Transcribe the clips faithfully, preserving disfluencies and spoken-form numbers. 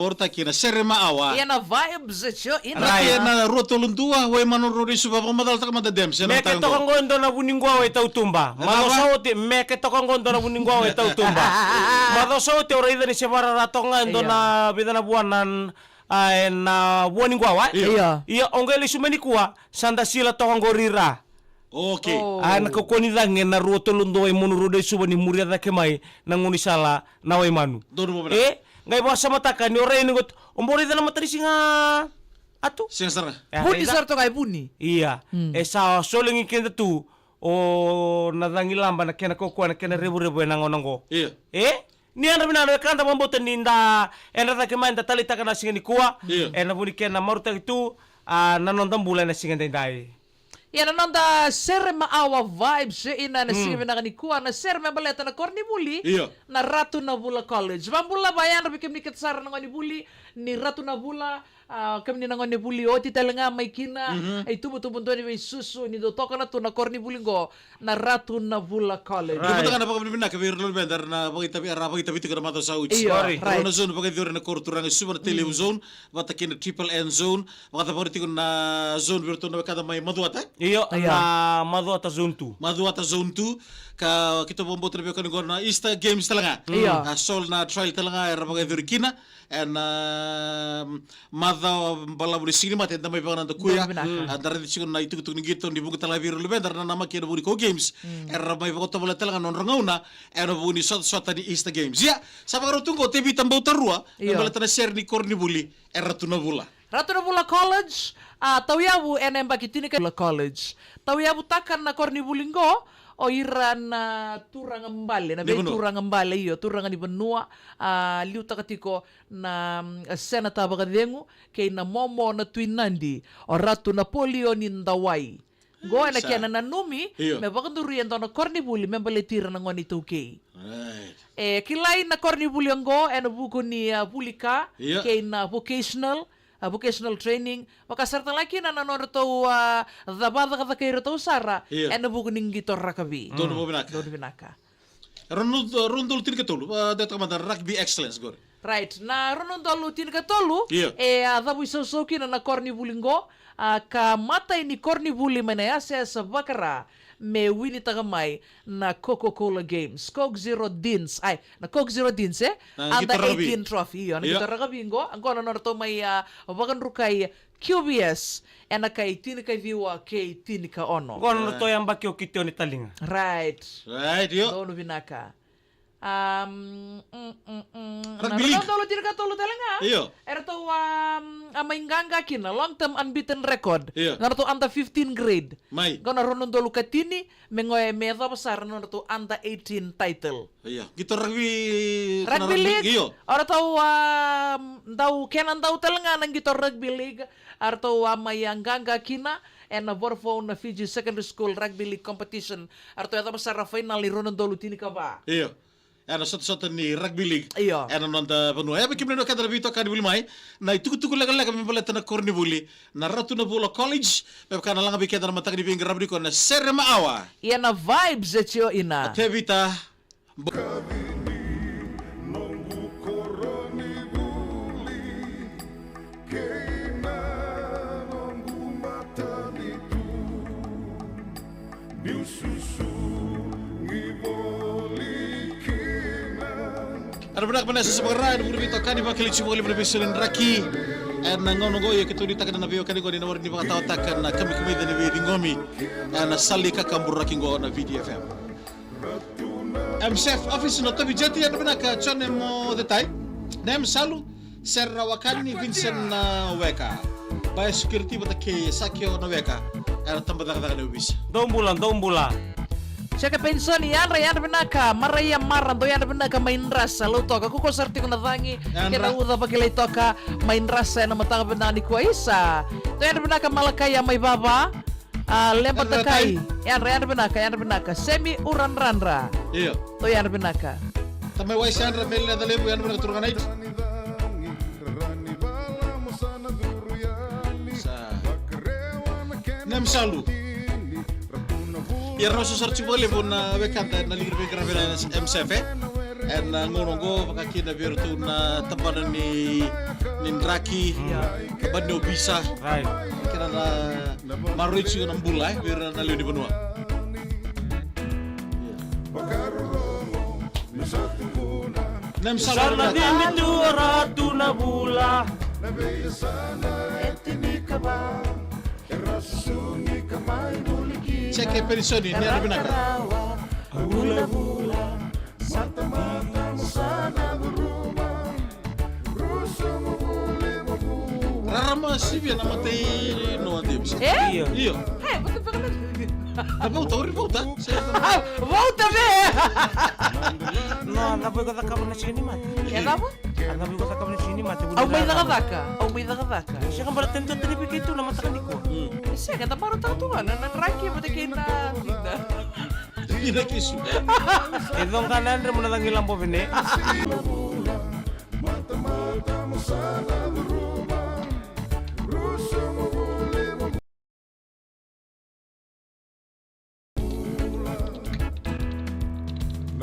Orotaki na Sere Maawa. Ia na vibes e tio ina. Right. Ia na rua tolu dua, Waimanu Road i Suva, vakamacalataka mada Dems, ena mataka qo. Me ke toka qo e dua na vuniqwawa e tautuba. E cava? Macosa oti, me ke toka qo e dua na vuniqwawa e tautuba. Macosa oti, au raica ni se varara toka ga e dua na vica na vua na, a, ena vua ni qwawa, e? Io. Io. Io, o qai lesu mai nikua, sa da sila toka qori ra. Okay. Oh. A, na kaukauwa ni cagi ena rua tolu dua Waimanu Road e Suva ni muria cake mai na gaunisala na Waimanu. Donu vavuna. E, qai vakasamataka ni o rai ni qo, o bau raica na matanisiga a tu. Siga sara. E, vuni raica. Sara toka e vuni. Ia. Mm. E sa solegi keda tu o na cagi laba na kena kaukauwa na kena revurevu ena gauna qo. Ia. E? Ni yadra vinaka na wekada, vakabauta ni da yadra cake mai, da taleitaka na siga nikua. Io. Ena vuku ni kena marautaki tu, a, na noda bula ena siga edaidai. Ia na noda Sere Maawa vibes e ina ena siga vinaka nikua, na sere me baleta na koronivuli. Io. Na Ratu na Vula College. Vakabula, vakayadra vei kemuni kece sara na gonevuli ni Ratu na Vula, a, kemuni na gonevuli oti tale ga mai kina, e tubutubu dua ni veisusu, ni dau toka na tu na koronivuli qo, na Ratu na Vula College. Right. Vabauta ga na vakavinavinaka vei ira na luveda era na vakaitavi, era vakaitavi tiko na macawa sa oti. Io, right. Rau na zone vakayacori na koro turaga e Suva na Tailevu zone, vata kei na Triple N zone, vakacavari tiko na zone vei iratou na wekada mai Macuata. Io, io. Na Macuata zone two. Macuata zone two, ka keitou vakabauta na veiwekani qo na Easter Games tale ga. Io. A, sol na trial tale ga era vakayacori kina. Ena, um, macawa balavu ni Siganimate eda mai vakanadakuya. Donu vinaka. Mm. A, da raica tiko na itukutuku ni qito ni vuqa tale ga vei ira luveda era nanamaki ena vuku ni Kau Games. Mm. Era mai vakatovolea tale ga na nodra gauna ena vuku ni sotasota ni Easter Games. Ia, sa vakarau tu qo o Tevita Bautarua, io, me baleta na sere ni koronivuli e Ratu na Vula. Ratu na Vula College, a, tauyavu ena yabaki tini ka, College. Tauyavutaka na koronivuli qo o ira na turaga bale, na veituraga bale, io, turaga ni vanua, a, liutaka tiko na, mm, Senata Vakacegu kei na momo na Tui Nadi, o Ratu Napolioni Dawai. Qo ena kena nanumi me vakaduri e dua na koronivuli me baleti ira na gone iTaukei. Right. E kilai na koronivuli oqo ena vuku ni, a, vuli ka kei na vocational, a, vocational training. Vaka sara tale ga kina na nodratou, a, cava cakacaka iratou sara ena vuku ni qito rakavi. Donu vakavinaka. Donu vinaka. Rua na udolu, rua na udolu tinikatolu, a, dua tale mada Rugby Excellence qori. Right, na rua na udolu tinikatolu, e a cavuisausau kina na koronivuli qo, a, ka matai ni koronivuli mai na yasayasa vakaRa me winitaka mai na Coca-Cola Games, Coke Zero Deans, ai, na Coke Zero Deans, e? Na under eighteen trophy, io, na qito rakavi qo, qo na nodratou mai, a, vakadrukai Q V S, ena kai tinikaciwa kei tinikaono. Qo na nodratou yabaki o Kitione Taliga. Right. Right, io. Donu vinaka. Um, mm, mm, mm. Rugby league. Na rua na udolu tinikatolu tale ga. Io. Eratou, um, a mai qaqa kina, long term unbeaten record. Io. Na nodratou under fifteen grade. Mai. Qo na rua na udolu ka tini, me qo e me yacova sara na nodratou under eighteen title. Io. Qito rugby, rugby league. Io. Oratou, um, dau, kena dau tale ga na qito rugby league. Aratou a mai a qaqa kina ena Vodafone Fiji Secondary School Rugby League Competition. Aratou yacova sara na final ni rua na udolu tinikava. Io. Ena sotasota ni rugby league. Io. Ena noda vanua. E vei kemuni na wekada na veitokani vuli mai na itukutuku lekaleka me baleta na koronivuli na Ratu na Vula College. Me vaka na laga vei keda na mataka ni veiqaravi nikua na Sere Maawa. Ia na vibes e tio ina. A Tevita. Bo- Kaci ni noqu koronivuli kei na noqu matanitu. Niu susugi voli kina. Era vinaka mai na yasayasa vakaRa, ena vuku ni veitokani vakilai tiko vakalevu na veisoli ni draki. Ena gauna oqo, ia keitou nuitaka na veiwekani oqo ni na warai ni vakataotaka na kamikamica ni veiciqomi ena sala ni kakaburaki oqo na V D F M. M S F office na Tovi Jeti, yadra vinaka Jone Mo the Tai. Na M Salu, Sera Wakani, Vincent na Weka. Biosecurity vata kei Sakio na Weka. Era taba cakacaka na ovisa. Dou bula, dou bula. Seka Pensoni, yadra, yadra vinaka, Maraia Mara, dou yadra vinaka mai Drasa, Lautoka, ko ko sara tiko na cagi, kei na uca vakilai toka, mai Drasa, ena mataka vinaka nikua isa. Dou yadra vinaka Malakaia mai Vava. A, Leba Takai. Yadra, yadra vinaka, yadra vinaka. Semi Uradradra. Io. Dou yadra vinaka. Tamai Waisi yadra, Meli Leca Levu, yadra vinaka turaga na ita. Sa. Na M Salu. Ia rau sa sara tiko vakalevu na wekada na liga ni veiqaravi na M S F, e? Ena gauna oqo, vaka kina vei iratou na tabana ni, ni draki, tabana ni ovisa. Right. Kina na maroroi tiko na bula, e, vei ira na lewe ni vanua. Name Salu. Sa na cimi tu o Ratu na Vula. Seke Penisoni, ni yadra vinaka. Rarama sivia na mata i Noa James. E? Io. Io. E, vata vaka na. Na vauta, ori vauta. A, vauta ve. No, na vauta cakava na siga ni mate. E cava? A, na vauta cakava na siga ni mate. Au mai cakacaka, au mai cakacaka. Sega, bara tento tani vei keitou na mataka nikua. Mm. Sega, da marautaka tu ga na, na draki vata kei na vida. Ina kisu. E coqa na yadre mo na cagila bovene.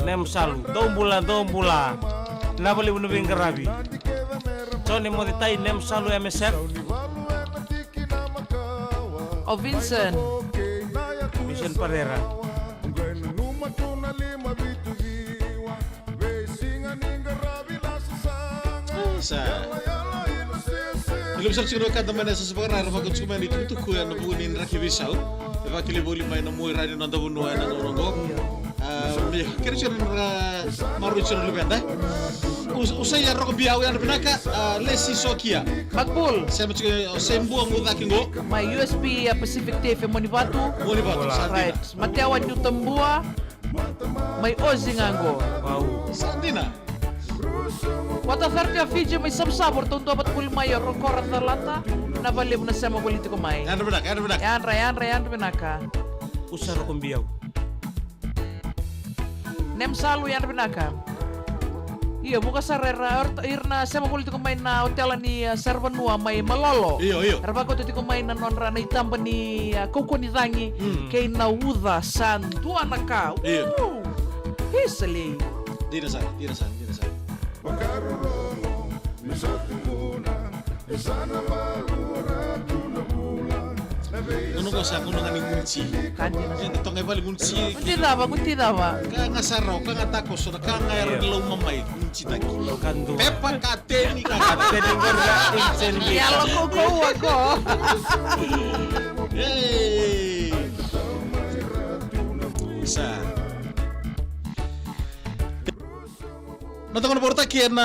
Name Salu, dou bula, dou bula. Na valevu na veiqaravi. Jone Mocetai, Name Salu, M S F. O Vincent. Vincent Pereira. Sa. Ni luvisa tiko na wekada mai na yasayasa vakarara, vaka tiko mai na itukutuku ena vuku ni draki veisau. E vakilai voli mai na mua i ra ni noda vanua ena gauna oqo. A, me kere tiko na maroroi tiko na luveda. Us-, Usai ya Roko Biau, yadra vinaka, a, Lesi Sokia. Makbul. Sema tiko, o Sembua Mucaki qo. Mai U S P, a, Pacific Tafe, Monivatu. Monivatu, sa dina. Right. Matewa Niutabua. Mai Ozi ga qo. Wow. Sa dina. Water Authority of Fiji mai Savusavu, ratou dua vata voli mai, o Rokora Calata, na valevu na sema voli tiko mai. Yadra vinaka, yadra vinaka. Yadra, yadra, yadra vinaka. Usa Roko Biau. Name Salu, yadra vinaka. Io, vuqa sara era, ira na sema voli tiko mai na otela ni, e, Saravanua mai Malolo. Io, io. Era vakauta tiko mai na nodra na itaba ni, e, kaukauwa ni cagi, mm, kei na uca sa dua na ka. Io. Uu. Isa lei. Dina sara, dina sara, dina sara. Gauna qo sa gauna ga ni gunu tsi. Ka dina. E, toka e vale gunu tsi. Gunu tsi cava, gunu tsi cava? Ka ga sarau, ka ga takoso, na ka ga era ni lau mamai, gunu tsi taki. Ka dua. Pepa, kateni, ka kateni qori ga, inseni. Yalo kaukauwa qo. Ei. Sa. Na taqona vakarautaki ena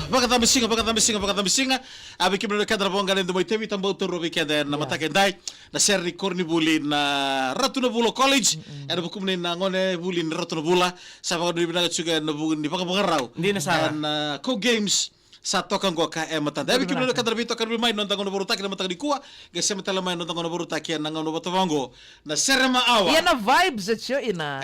vakacabe siga, vakacabe siga, vakacabe siga. A, vei kemuni na wekada na voqa na Edu Mai Tevi, tabau taurua vei keda ena mataka edai. Na sere ni koronivuli na Ratu Navula College. Mm, mm. Ena vukumuni na gonevuli ni Ratu Navula. Sa vakanuinui vinaka tiko ena vuku ni vakavakarau. Dina sara. Ena, a, Coke Games. Sa toka qoka e matada. E vei kemuni na wekada na veitokoni mai na noda gauna vakarautaki na mataka nikua. Qai sema tale mai na noda gauna vakarautaki ena gauna vata vaqo. Na Serema Awa. Ia na vibes e tio ina.